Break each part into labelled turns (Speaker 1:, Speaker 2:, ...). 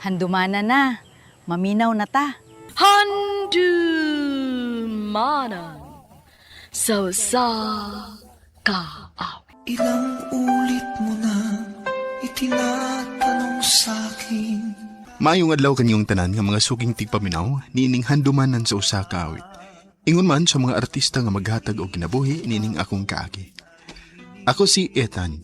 Speaker 1: Handumana na. Maminaw na ta.
Speaker 2: Handumanan sa usa ka awit.
Speaker 3: Ilang ulit mo na itinatanong sa'kin.
Speaker 4: Maayong adlaw kanyong tanan nga mga suking tigpaminaw niining handumanan sa usa ka awit. Ingon man sa mga artista nga maghatag og kinabuhi niining akong kaagi. Ako si Ethan.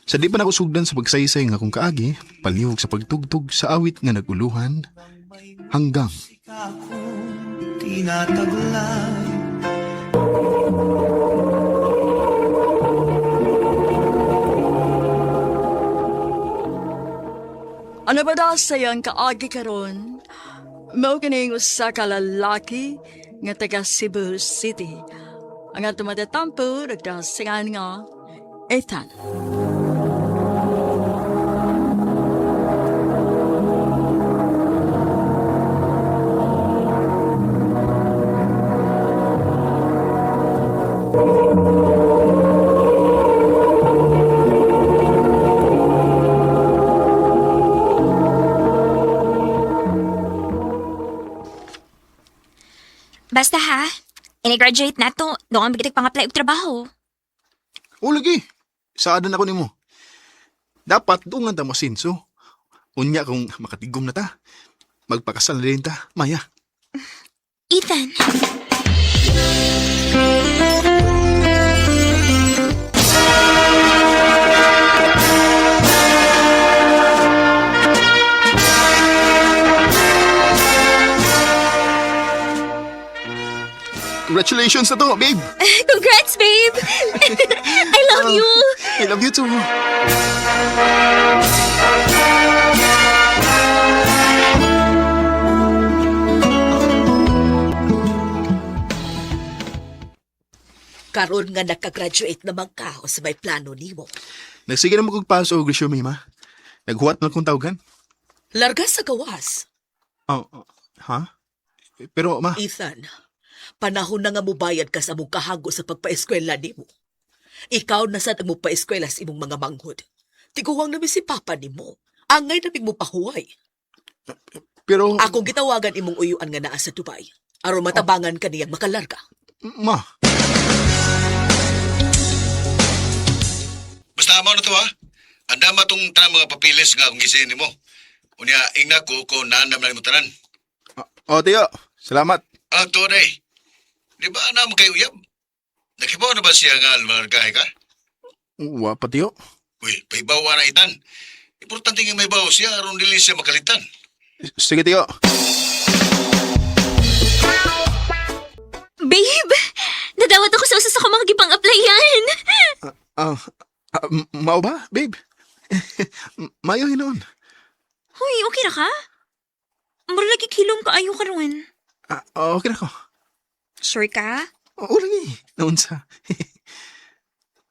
Speaker 4: Sa di pa nako sugdan sa pagsaysay nga akong kaagi, palihog sa pagtugtog sa awit nga naguluhan hanggang
Speaker 3: Akong tinataglay.
Speaker 2: Ano ba daw sayang kaagi karon? Mao kining usa ka lalaki nga taga Cebu City. Ang atong matatampo nagdasingan nga Ethan.
Speaker 5: Basta ha, ini-graduate na to. Doon ang bigitig pang-apply og trabaho.
Speaker 4: O lagi, saadan ako nimo. Dapat dungan ta mo sinso. Unya kung makatigom na ta, magpakasal na din ta, Maya.
Speaker 5: Ethan,
Speaker 4: Congratulations na to, babe!
Speaker 5: Congrats, babe! I love you!
Speaker 4: I love you too.
Speaker 6: Karon nga nakagraduate naman ka o sa may plano nimo.
Speaker 4: Nagsige na magkugpaso og resume, ma. Naghuwat na kong tawagan.
Speaker 6: Larga sa gawas,
Speaker 4: Oh, oh, ha? Pero, ma,
Speaker 6: Ethan. Panahon na nga mubayad ka sa mong kahago sa pagpaeskwela nimo. Ikaw na sad ang mupaeskwela sa imong mga manghod. Tiguwang nami si papa nimo. Angay namig mo pahuway.
Speaker 4: Pero,
Speaker 6: Akong gitawagan imong uyuan nga naa sa Dubai. Aron matabangan ka niyang makalarga.
Speaker 4: Ma,
Speaker 7: Basta amo na to ha. Andama tong tanang mga papilis nga akong gisihin nimo. Unya ingna ko kung naandam na nimo tanan.
Speaker 4: Oh, Tiyo, salamat.
Speaker 7: Ah, to day. Di ba na mo kay uyab? Nakibaw na ba siya nga malargahe ka?
Speaker 4: Wa pa, Tiyo.
Speaker 7: Uy, paibawa na itan. Importante nga may bawo siya aron dili siya makalitan.
Speaker 4: Sige, Tiyo.
Speaker 5: Babe! Nadawat ako sa usa sa akong mga gipang-applyan.
Speaker 4: Ah, ah, mao ba, babe? Mayo hinuon.
Speaker 5: Huy, okay ra ka? Mura lagi kilom ka ayo karon.
Speaker 4: Ah, okay na ko.
Speaker 5: Sure ka?
Speaker 4: Oo lagi. Naunsa.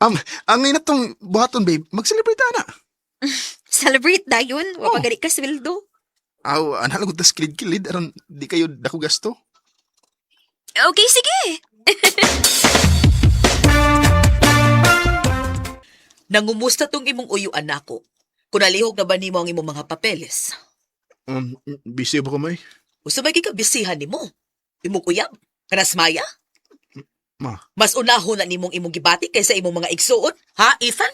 Speaker 4: Ang ngayon na tong buhaton, babe, mag-celebrate ta na.
Speaker 5: Celebrate dayon. Wa
Speaker 4: Oh.
Speaker 5: pa gani ka sweldo.
Speaker 4: Aw, ana lang tas kilid-kilid aron di kayo dako gasto.
Speaker 5: Okay, sige.
Speaker 6: Nangumusta tong imong uyuan nako. Kung nalihog na ba nimo ang imong mga papeles?
Speaker 4: Busy ba ko may?
Speaker 6: Usa may gikabisihan nimo? Imong uyab? Kanas Maya?
Speaker 4: Ma.
Speaker 6: Mas unahon na nimong imong gibati kaysa imong mga igsuon, ha, Ethan?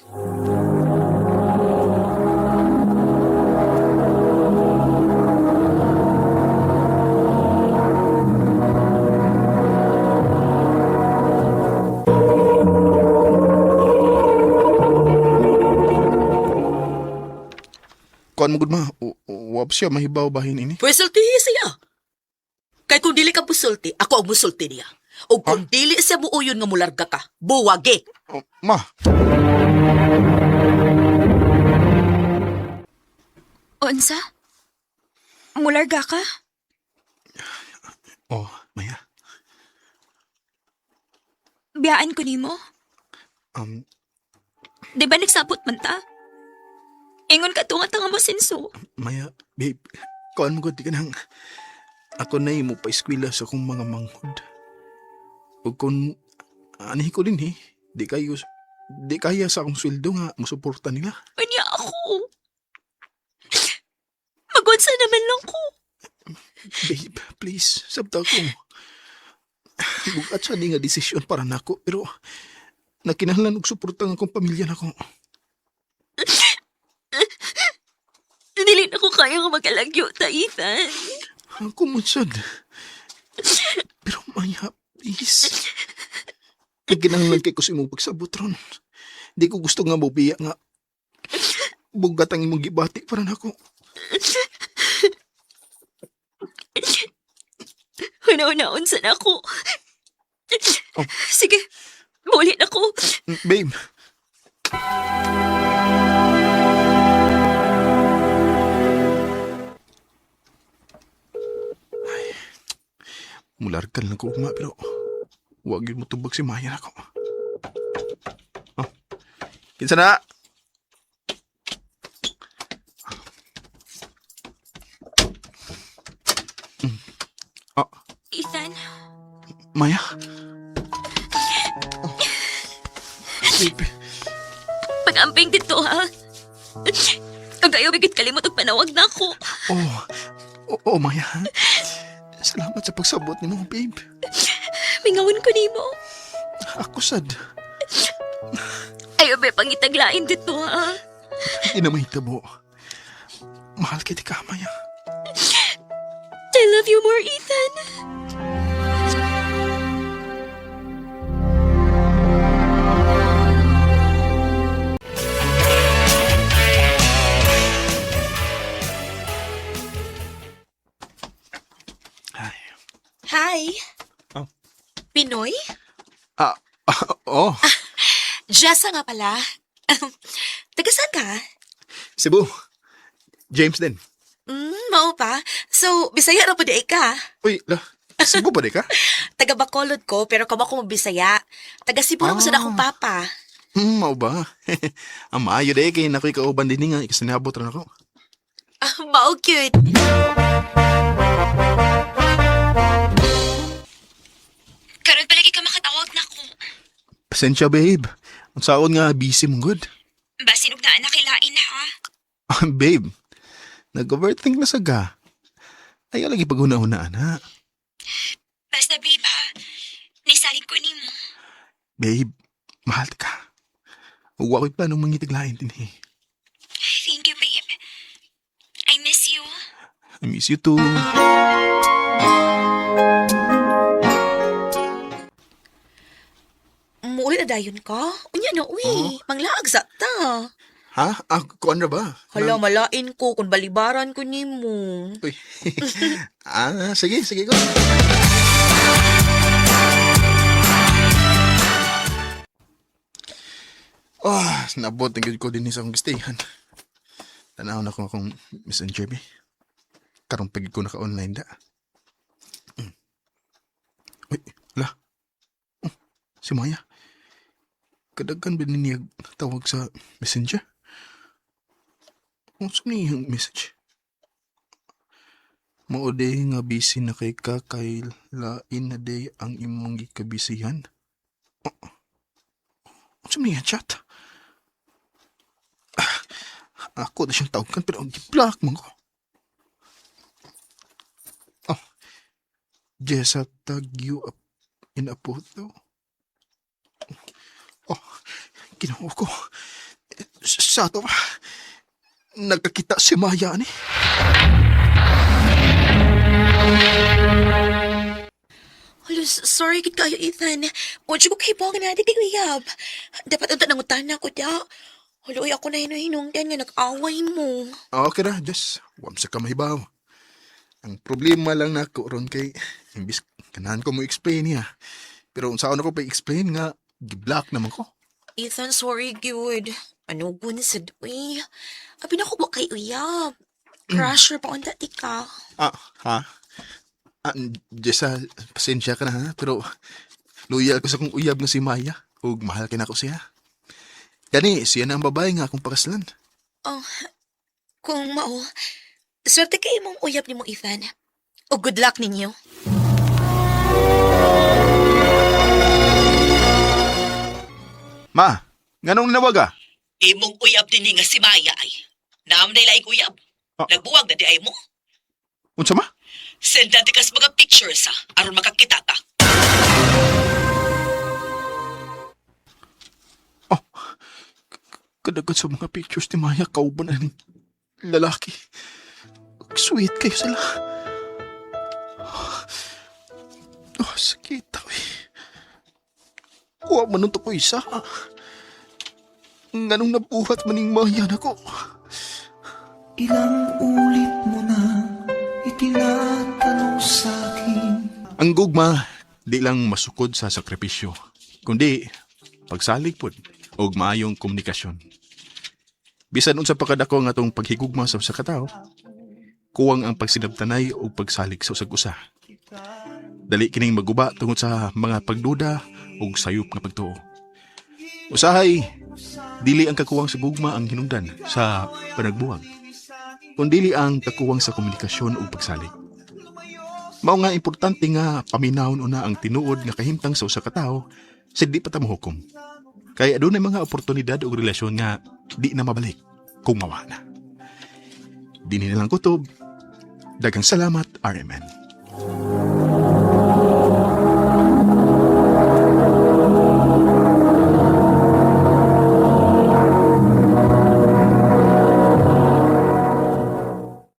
Speaker 4: Kuan mo gud ma, wa pa siya mahibaw bahin ini.
Speaker 6: Pwesultihi siya. Kay kung dili ka musulti, ako ang musulti niya. O kung dili siya muuyon nga mularga ka, buwagi.
Speaker 4: Oh, ma,
Speaker 5: Unsa? Mularga ka?
Speaker 4: Oh, Maya.
Speaker 5: Biyaan ko nimo. Di ba nagsabot man ta? Ingon ka tunga tanga mo sinso.
Speaker 4: Maya, babe, kuan mo gud di ka nang ako na mo pa eskwela sa akong mga manghod. Ug kung anihi ko din eh, di kaya sa akong sweldo nga musuporta nila.
Speaker 5: Unya ako. Magunsa naman lang ko.
Speaker 4: Babe, please, sabta ko. Bugat sa di nga desisyon para nako, pero nakinahanglan og suporta ang akong pamilya nako.
Speaker 5: Dili na ko kaya nga magalagyo ta, Ethan.
Speaker 4: Ako man sad. Pero Maya, please. Nagkinahanglan kay ko sa imong pagsabot ron. Di ko gusto nga mobiya nga. Bugat ang imong gibati para nako.
Speaker 5: Huna-hunaon sa nako.
Speaker 4: Oh.
Speaker 5: Sige, muli na ko.
Speaker 4: Babe. Ay, mularkan lang ko ugma pero wag yun mo tubag si Maya nako. Oh. Kinsa na? Oh,
Speaker 5: Ethan,
Speaker 4: Maya? Oh. Babe.
Speaker 5: pag-amping dito ha. Ang kayo bigit kalimot og panawag na ako.
Speaker 4: Oh, oo, Maya. Salamat sa pagsabot nimo, babe.
Speaker 5: Mingawon ko nimo.
Speaker 4: Ako sad.
Speaker 5: Ayaw ba pangitaglain dito ha.
Speaker 4: Hindi na mahitabo. Mahal kita ka, Maya.
Speaker 5: I love you more, Ethan.
Speaker 4: Ay.
Speaker 8: Hi.
Speaker 4: Oh.
Speaker 8: Pinoy?
Speaker 4: Ah, ah, oh.
Speaker 8: Jessa nga pala. Taga saan ka?
Speaker 4: Cebu. James din.
Speaker 8: Mao pa. So, Bisaya ra po di ka.
Speaker 4: Uy, la. Cebu ba di ka?
Speaker 8: Taga Bacolod ko, pero kamo ko Bisaya. Taga Cebu ra mo sad akong papa.
Speaker 4: Mao ba? Ang maayo di kay nakoy kauban din nga ikasinabot ra nako.
Speaker 8: Ah, mao cute.
Speaker 5: Karon palagi ka makatawag na ko.
Speaker 4: Pasensya, babe. Ang saon nga busy mong good.
Speaker 5: Basin og naa na kilain ha.
Speaker 4: Ah, babe, nag-overthink na saga. Ayaw lagi paghuna-hunaan, ha?
Speaker 5: Basta babe ha. Nisalig ko nimo.
Speaker 4: Babe, mahal ka. Huwag ako'y planong mangitiglain din eh.
Speaker 5: Thank you, babe. I miss you.
Speaker 4: I miss you too.
Speaker 8: Muuli na dayon ka? Unya na, uy. Manglaag sa ta.
Speaker 4: Ha? Ah, kuan ra ba?
Speaker 8: Hala, malain ko kung balibaran ko nimo.
Speaker 4: Uy. Ah, sige, sige ko. Ah, nabot ang gud ko din sa akong gistayan. Tanaw na ko akong messenger be. Karong pag ko naka-online da. Uy, ala. Oh, si Maya. Kadaghan ba niya tawag sa messenger? Unsa ni iyang message? Mao day nga busy na kay ka kay lain na day ang imong gikabisihan. Oh. Unsa man niya chat? Ah, ako na siyang tawagan pero ang gi-block man ko. Oh. Jessa tag you up in a photo. Oh, ginoo ko. Sa to ba? Nagkakita si Maya ni.
Speaker 8: Hala, sorry gid kayo, Ethan. Wala ko kay nga na di kay uyab. Dapat unta nangutan na ko da. Hala, uy, ako na hinuhinungdan nga nag-away mo.
Speaker 4: Ah, okay ra, Diyos. Huwag sa kamahibaw. Ang problema lang nako ron kay imbis kanahan ko mo explain niya. Pero unsaon ako pa explain nga gi-block naman ko.
Speaker 8: Ethan, sorry, good. Ano gun sa uy? Abi na ko ba kay uyab? Crusher pa unta ti ka.
Speaker 4: Ah, ha? Ah, Jessa, pasensya ka na ha, pero loyal ko sa kong uyab nga si Maya ug mahal kay nako siya. Gani, siya na ang babae nga akong pakaslan.
Speaker 8: Oh, kung mao, swerte kay imong uyab nimo, Ethan. O good luck ninyo.
Speaker 4: Ma, nganong nawag ah?
Speaker 6: Imong uyab din nga si Maya ay. Naam na ilaing uyab.
Speaker 4: Ah.
Speaker 6: Nagbuwag na di ay mo.
Speaker 4: Unsa ma?
Speaker 6: Send na kas mga pictures ha, aron makakita ta.
Speaker 4: Oh, kadagan sa mga pictures ni Maya, kauban na ning lalaki. Sweet kayo sila. Oh, sakit ako eh. Kuha man nun to ko isa. Nganong nabuhat maning Maya nako.
Speaker 3: Ilang ulit mo na itinatanong sa'kin.
Speaker 4: Ang gugma, di lang masukod sa sakripisyo, kundi pagsalig pod og maayong komunikasyon. Bisan unsa pa kadako ang atong paghigugma sa usa ka tawo, kuwang ang pagsinabtanay ug pagsalig sa usag usa. Dali kining maguba tungod sa mga pagduda ug sayop nga pagtuo. Usahay, dili ang kakuwang sa gugma ang hinungdan sa panagbuwag, kundili ang kakuwang sa komunikasyon ug pagsalig. Mao nga importante nga paminawon una ang tinuod nga kahimtang sa usa ka tawo sa di pa ta mohukom. Kay adunay mga oportunidad ug relasyon nga di na mabalik kung mawa na. Dinhi na lang kutob. Daghang salamat, RMN.